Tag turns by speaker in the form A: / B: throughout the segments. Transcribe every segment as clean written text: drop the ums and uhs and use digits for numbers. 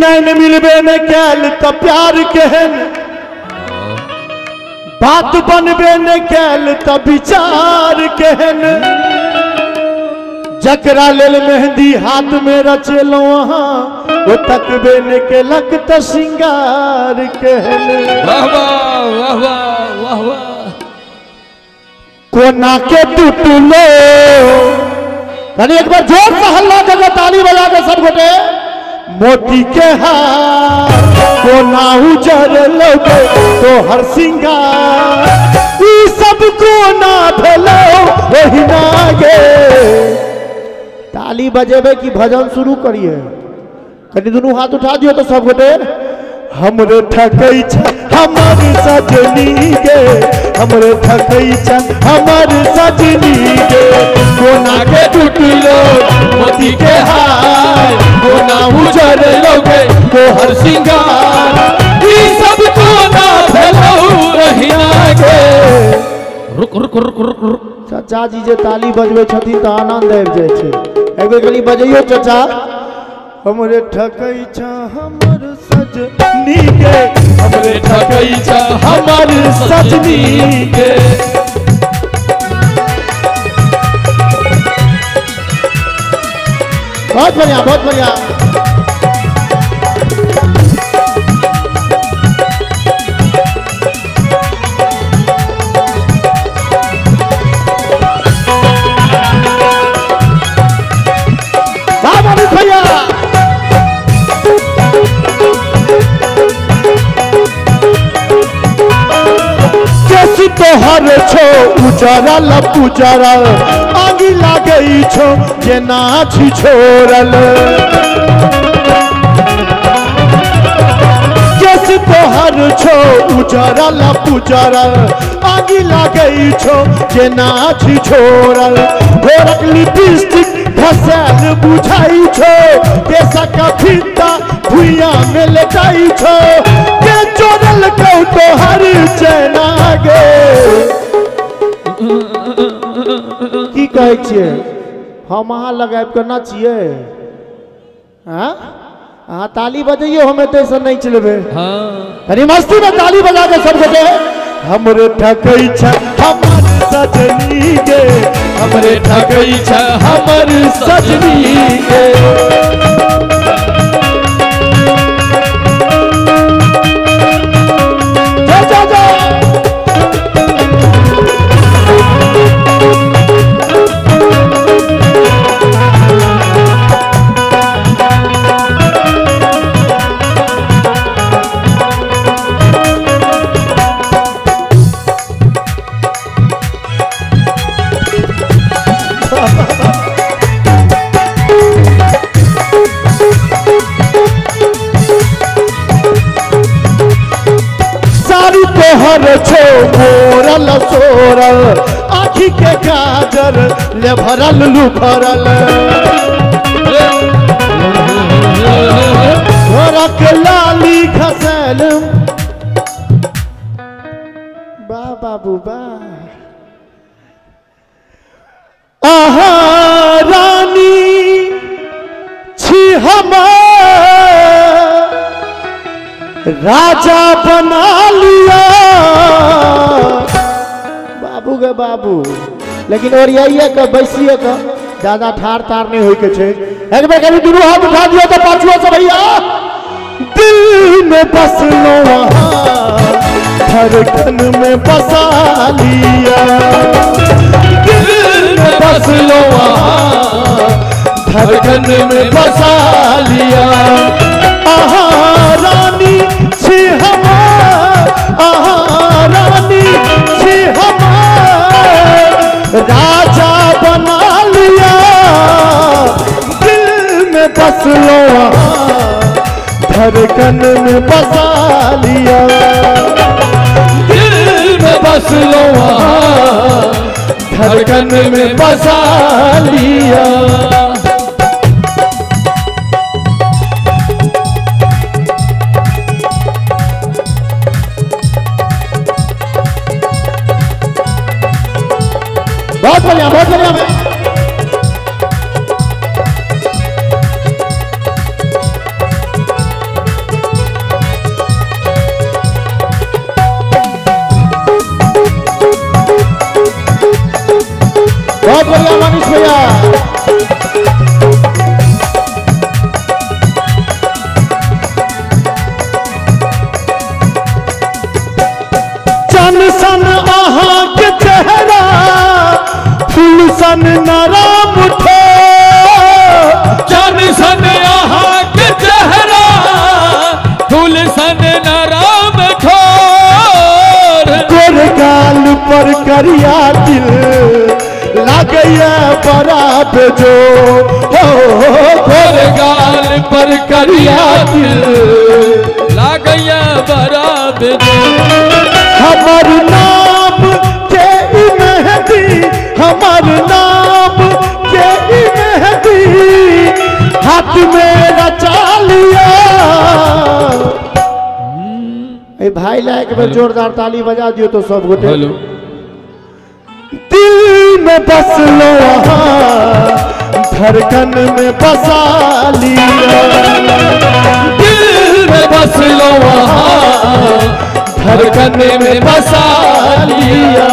A: नैन मिलबे ने कैल त प्यार केहन, बात बनबे ने कैल त विचार केहन। जकरा लेल मेहंदी हाथ में रचेलहुँ अहाँ, ओ तकबे ने केलक त श्रृंगार केहन।
B: वाह वाह वाह वाह वाह।
A: कोना के टूटलो, कनी एक बार जोर से हल्ला करके ताली बजा के सब गोटे। मोती के हार कोना उजरलो तोहर सिंगार, ई सब कोना भेलो ओहिना गे। ताली बजेबे कि भजन शुरू करिए? कनी दुनू हाथ उठा दियो तो सब गोटे। हमरे ठकै छ हमर सजनी गे, हमरे ठकै छ हमर सजनी गे। कोना के टूटलो मोती के हार, कोना उजरलो गे तोहर सिंगार,
B: ई सब कोना भेलौ रहिना गे। रुक रुक रुक रुक रुक।
A: चाचा जी जे ताली बजबै छथिन तऽ आनंद आबि जाइ छै। एक बेर कनी बजैयो चाचा। हमरे ठकै छ हमर सजनी गे, हमरे
B: ठकै छ हमर सजनी गे।
A: बहुत बढ़िया बहुत बढ़िया। भैया तोहर छो उजरल पुजरल, आगि लागै छो जेना छी छोड़ल। केस तोहर छो उजरल पुजरल, आगि लागै छो जेना छी छोड़ल। भोरक लिपस्टिक घसल बुझाइ छो, केसक फीता भुइया में लेटाइ छो। के चोरल कौ तोहर चैना गे। की कहै छियै? हम अहाँ लग आबि कऽ नचियै? अहाँ ताली बजैयो, हम एतै से नचि लेबै। कनी मस्ती में ताली बजा के सब गोटे। हमरे ठकै छ हमर सजनी गे,
B: हमरे ठकै छ हमर सजनी गे।
A: जा जा जा। तोहर छो मोरल सोरल, आँखि के काजर ले भरल लुफरल। घोरक लाली खसल। वाह बाबू वाह। आहा रानी छी हमार, राजा बना लिया। बाबू गे बाबू, लेकिन ओरियाइए के बैसिए के ज्यादा ठार तार नहीं होई के छै। एक बेर कभी दुनू हाथ उठा दियो तो पाछुओ से भैया। दिल में बसलो वहाँ, धड़कन में बसा लिया। दिल में बसलो वहाँ, धड़कन में बसा लिया। आहा रानी छी हमार, आहा रानी छी हमार, राजा बना लिया। दिल में बसलो धड़कन में बसा लिया।
B: दिल में बसलो धड़कन में बसा लिया।
A: बहुत बढ़िया बहुत बढ़िया। नरम ठोर।
B: चान सन अहाँ के चेहरा फूल सन नरम ठोर।
A: गोर गाल पर करिया दिल लागैया बड़ा बेजोड़।
B: गोर गाल पर करिया दिल लागैया बड़ा बेजोड़।
A: हमर नाम के ई मेहंदी, हमर नाम के ई मेहंदी हाथ में रचा लिया। ए भाई ला एक बेर जोरदार ताली बजा दियो तो सब गोटे।
B: हेलो।
A: दिल में बस लो धड़कन में बसा लिया।
B: दिल में बस लो धड़कन में बसा लिया।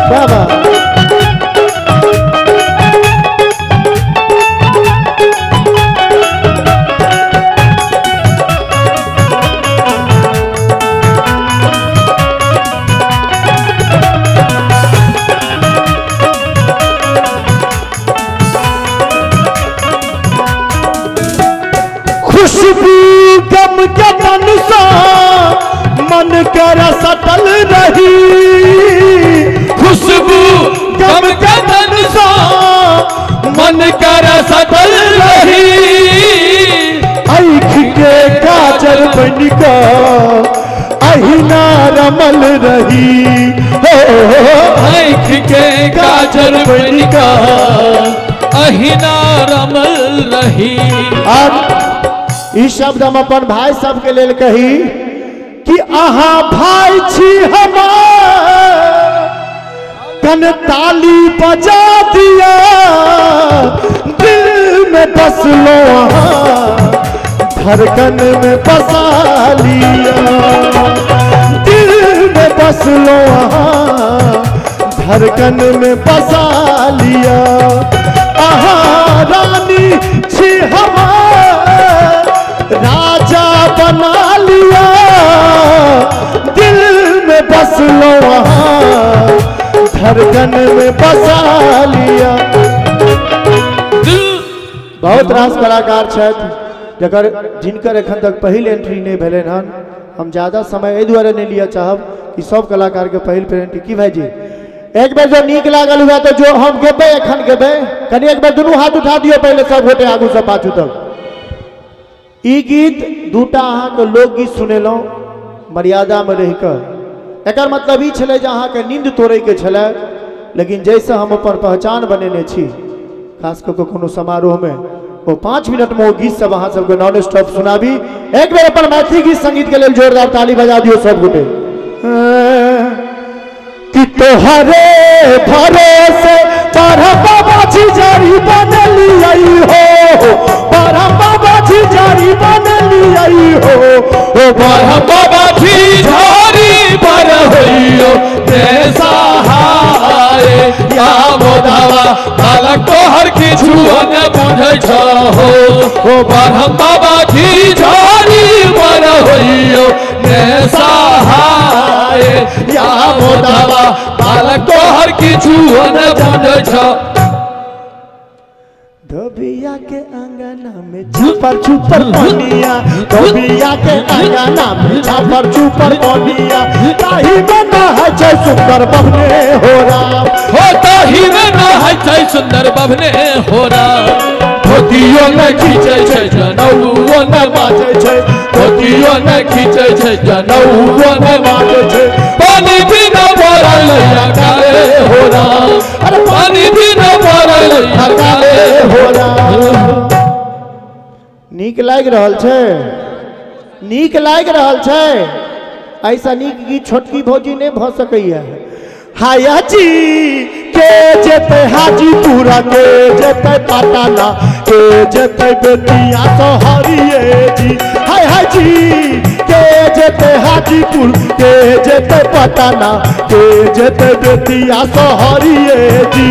A: बाबा खुशबू गम के तन सा मन कर सटल रही।
B: खुशबू गम के तन सा मन कर सटल रही।
A: आँख के काजल बन का अहिना रमल रही। हो
B: आँख के काजल बन का अहिना रमल रही।
A: और ई शब्द हम अपन भाई सबके लेल कही कि अहाँ भाई छी हमार, कन ताली बजा दिया। दिल में बस लो धड़कन में बसा लिया। दिल में बस लो धड़कन में बसा लिया। अहाँ रानी छी हमार, राजा बना लिया। दिल में बस लो धड़कन में बसा लिया। बहुत रास कलाकार छथि जकर जिनकर एखन तक पहिल एंट्री नहीं भेलनि हन। हम ज़्यादा समय एहि दुआरे नहीं लिया चाहब कि सब कलाकार के पहिल एंट्री की भाईजी एक बेर जो नीक लागल हुआ तो जो हम गेबै एखन गेबै। कनि एक बेर दुनू हाथ उठा दियौ पहिले सब गोटे आगू से पाछू तक। ई गीत दूटा अहाँके लोकगीत सुनेलहुँ मर्यादा में रहि कऽ। एकर मतलब ई छलै जे अहाँके नींद तोड़ैके छलै, लेकिन जाहिसँ हम अपन पहचान बनेने छी खास कऽ कऽ कोनो समारोहमे ओ 5 मिनट में ओ गीत सब अहाँ सबके नॉन स्टॉप सुनाबी। एक बेर अपन मैथिली गीत संगीत के लेल जोरदार ताली बजा दियौ सब गोटे। कि तोहरे भरोसे बाबा झिझारी बनलियै हो, बाबा झिझारी बनलियै हो, ओ
B: बाबा झिझारी पर होइयो सहाय या मोदावा बालक तोहर किछु न बुझै छहो। ओ बाबा झिझारी पर होइयो सहाय या मोदावा बालक तोहर किछु न बुझै छहो।
A: धोबिया के अंगना में छापर छुपर पनिया, धोबिया के अंगना में छापर छुपर पनिया, ताही में नहाय छै सुंदर बभने हो राम।
B: हो ताही में नहाय छै सुंदर बभने हो राम। धोतियो न खींचै छै जनौओ न बाजै छै, धोतियो न खींचै छै जनौओ न बाजै छै। पानी बिना भरल अकाले हो राम, अरे पानी बिना भरल अकाले हो राम।
A: नीक लागि रहल छै, नीक लागि रहल छै। ऐसा नीक गीत छोटकी भौजी नहीं भऽ सकैया। हाया जी के जेतै हाजीपुरा, के जेतै पटना, के जेतै बेतिया सहरिये जी, हाय हाय जी, के जेतै हाजीपुर, के जेतै पटना, के जेतै बेतिया सहरिये जी,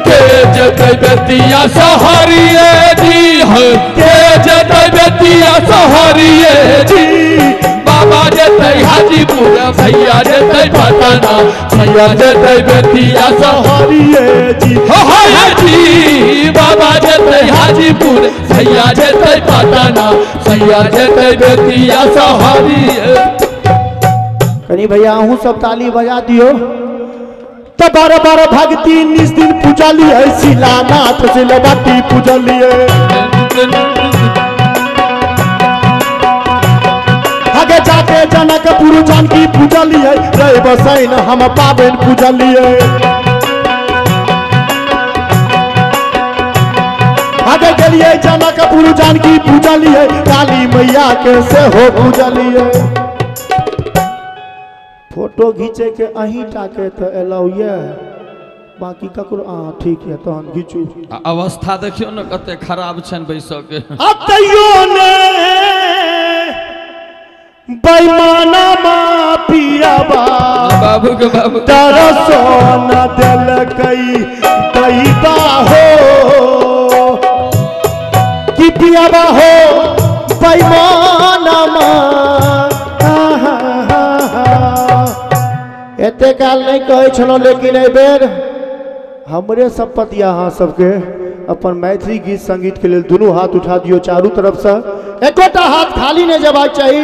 B: के जेतै बेतिया सहरिये जी, के जेतै बेतिया सहरिये जी। बाबा जेतै हाजीपुर, भैया जेतै पटना, भैया जेतै बेतिया
A: सहरिये जी,
B: हो हाय जी। बाबा जेतै हाजीपुर, भैया जेतै पटना, भैया जेतै बेतिया सहरिये।
A: कनी भैया अहूँ सब ताली बजा दियो। तो बारह बारह भक्ति निस दिन पूजलिए, शिलानाथ शिलबती पूजलिए, आगे जाके जनकपुर जानकी पूजलिए, रह बसैन हम पाबनि पूजलिए, आगे गेलिए जनकपुर जानकी पूजलिए, काली मैया के सेहो पूजलिए। फोटो घींचे के अहीं टाके तो एलौ ये, बाकी ककरो ठीक है तहन घीचू।
B: अवस्था देखियो ने कते खराब छन बैसऽ के।
A: अब तैयो ने बेईमाना मा पियाबा
B: बाबू के बाबू
A: तरसो न देलकै दैबा हो, कि पियाबा हो बेईमाना मा। एते काल नहीं कहै छलहुँ, लेकिन एहि बेर हमरे शपथ यऽ अहाँ सबके अपन मैथिली गीत संगीत के लेल दुनू हाथ उठा दियौ चारू तरफसँ, एकोटा हाथ खाली नहीं जबाक चाही,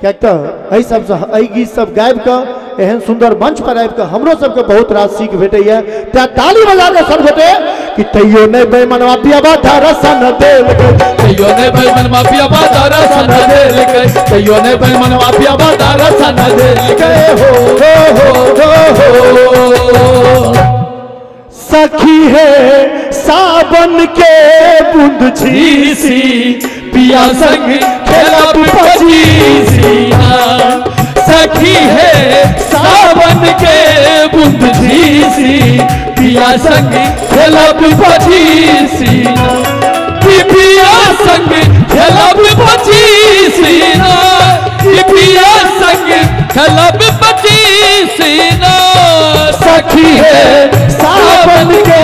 A: किएक तऽ एहि सबसँ एहि गीत सब गाबि कऽ एहन सुन्दर मंच पर आबि कऽ हमरो सबके बहुत रास सीख भेटैए। तेँ ताली बजा कऽ सब गोटे कि तैयो नहि बेईमानवा पियाबा दरसन देलकै,
B: तैयो नहि बेईमानवा पियाबा दरसन देलकै, तैयो नहि बेईमानवा पियाबा दरसन देलकै।
A: हो हो हो हो सखी है सावन के बूंद झीसी,
B: पिया संग खेलब पचीसिया। सखी है सावन के बूंद झीसी, पिया संग खेलब पचीसिया, पिया संग खेलब पचीसिया, पिया संग खेलब पचीसिया।
A: सखी है सावन के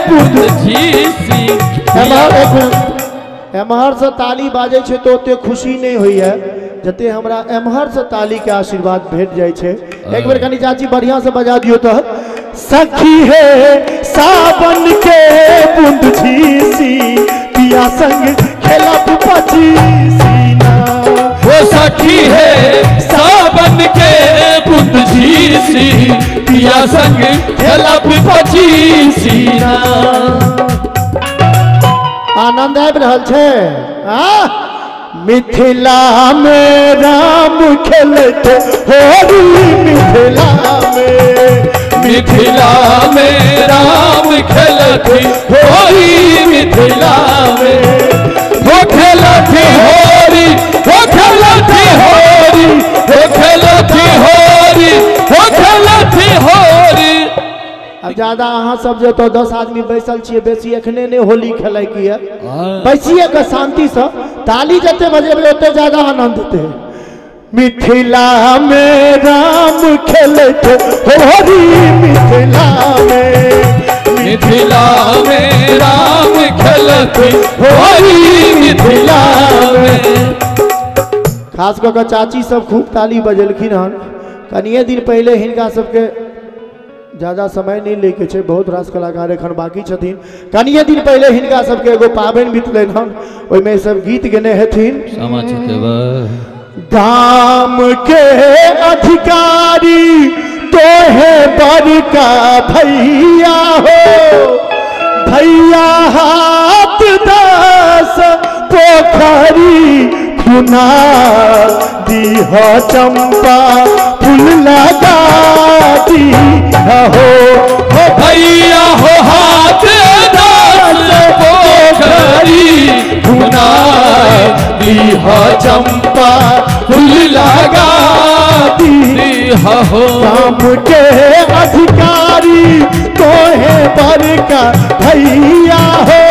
A: बूंद
B: झीसी।
A: एम्हर से ताली बाजै छै तो ओते खुशी नहीं होइए जते हमरा एम्हर से ताली के आशीर्वाद भेट जाइ छै। एक बेर कनी चाची बढ़िया से बजा दियो तो। सखी है सावन के बूंद झीसी, पिया संग खेलब पचीसिया।
B: हो सखी है सावन के बूंद झीसी, पिया संग खेलब पचीसिया।
A: आनंद आबि रहल छै। मिथिला में राम खेलत होरी, मिथिला में,
B: मिथिला में राम खेलत होरी, मिथिला में हो खेलत होरी, हो खेलत होरी, हो खेलत होरी, हो खेलत होरी।
A: अब ज्यादा अहाँ सब जे तो 10 आदमी बैसल छियै, बेसी एखने नहीं होली खेलै के ये, बैसिए के शांति से ताली जते बजेबै ओते ज्यादा आनंद हेतै। मिथिला में राम खेलत होरी, मिथिला में,
B: मिथिला में राम खेलत होरी, मिथिला में।
A: खास कऽ कऽ चाची सब खूब ताली बजेलखिन हन। कनिए दिन पहिले हिनका सबके ज़्यादा समय नहीं लेके छै, बहुत रास कलाकार एखन बाकी छथिन। कनिए दिन पहले हिनका सबके एगो पाबनि बीतलनि हन, ओहिमे सब गीत गेने हेथिन। गाम के अधिकारी तोहे बड़का भैया हो, भैया हाथ 10 पोखरी खुना दीह, चंपा फूल लगा दी हो,
B: भैया हो हाथ 10 पोखरी खुना दीह, चंपा फूल लगा दी हो।
A: गाम के अधिकारी तोहे बड़का भैया हो,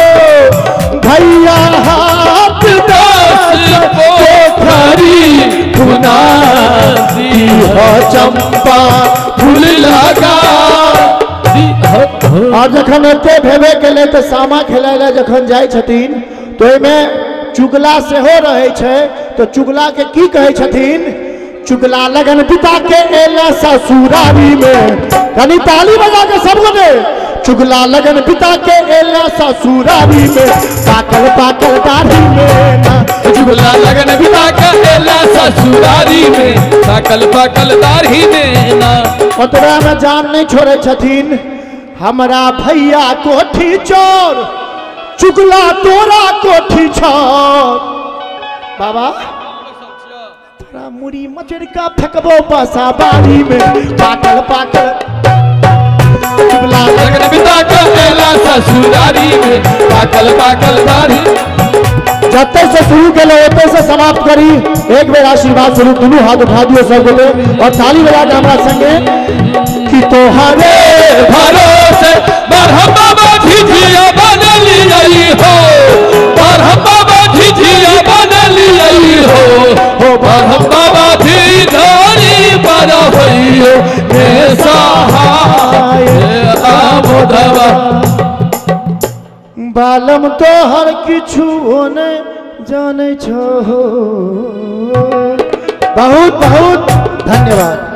B: चंपा फूल लगा।
A: और जखन एते भेबे केलै तऽ सामा खेलाय लए जखन जाइ छथिन तऽ ओहिमे चुगला सेहो रहै छै। तऽ चुगला के की कहै छथिन? चुगला लगन पिता के एला ससुरारी में, कनी ताली बजा के सब गोटे। चुगला लगन पिता के एला ससुरारी में, पाकल पाकल दाढ़ी में ना।
B: चुगला लगन पिता के एला ससुरारी में, पाकल पाकल दाढ़ी में ना।
A: ओतबा में जान नहीं छोड़े छथिन, हमरा भैया कोठी चोर, चुगला तोरा कोठी छोर। बाबा तोरा मुड़ी मचड़का फेंकबो पासा बाड़ी में, पाकल पाकल। चुगला
B: लगन पिता के एला ससुरारी में, पाकल पाकल दाढ़ी।
A: जते से शुरू केलो ओते से समाप्त करी। एक बेर आशीर्वाद शुरू, दुनू हाथ उठा दियो सब गोटे और ताली बजा के हमरा संगे कि तोहरे
B: भरोसे बरहम बाबा झिझिया बनली आई हो, बरहम बाबा झिझिया बनली आई हो, हो बरहम बाबा धीधारी पर होइयो हे सहाय आमोदवा।
A: बालम तोहर किछु ने जानै छो। बहुत बहुत धन्यवाद।